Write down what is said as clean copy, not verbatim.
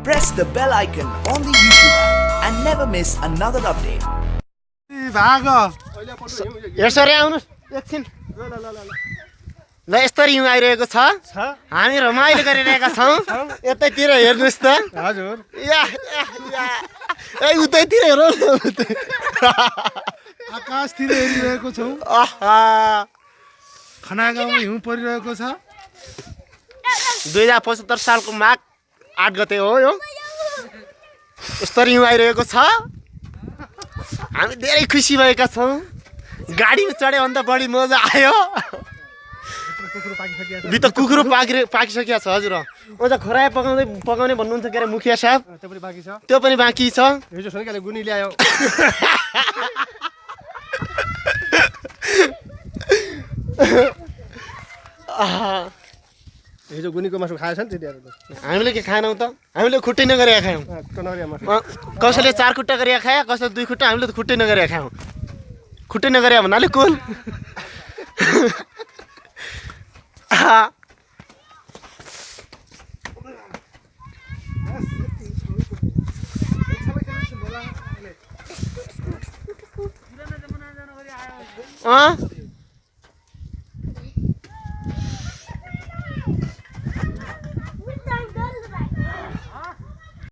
press the bell icon on the YouTube app and never miss another update. यसरी आउनु एकछिन ल यस्तरी हिउँ आइरहेको छ हामी रमाइलो गरिरहेका छौँ यतैतिर हेर्नुहोस् त हजुर या ए उतैतिर हेरौँ आकाशतिर हेरिरहेको छौँ खनागाउँमा हिउँ परिरहेको छ 2075 सालको माघ 8 गते हो यो यस्तरी हिउँ आइरहेको छ हामी धेरै खुसी भएका छौँ गाडीमा चढ्यो भन्दा बढी मजा आयो भित्र कुकुरो पाकिसकेको छ हजुर अझ खरायो पकाउने भन्नुहुन्छ के अरे मुखिया साहब त्यो पनि बाँकी छ हिजो सुनकाले गुनी ल्यायो हिजो गुनीको मासु खाएछ नि त्यतिखेर हामीले के खाएनौँ त हामीले खुट्टै नगरेर खायौँ कसैले 4 खुट्टा गरेर खायो कसैले 2 खुट्टा हामीले त खुट्टै नगरेर खायौँ खुट्टै नगरे भन्नाले कुन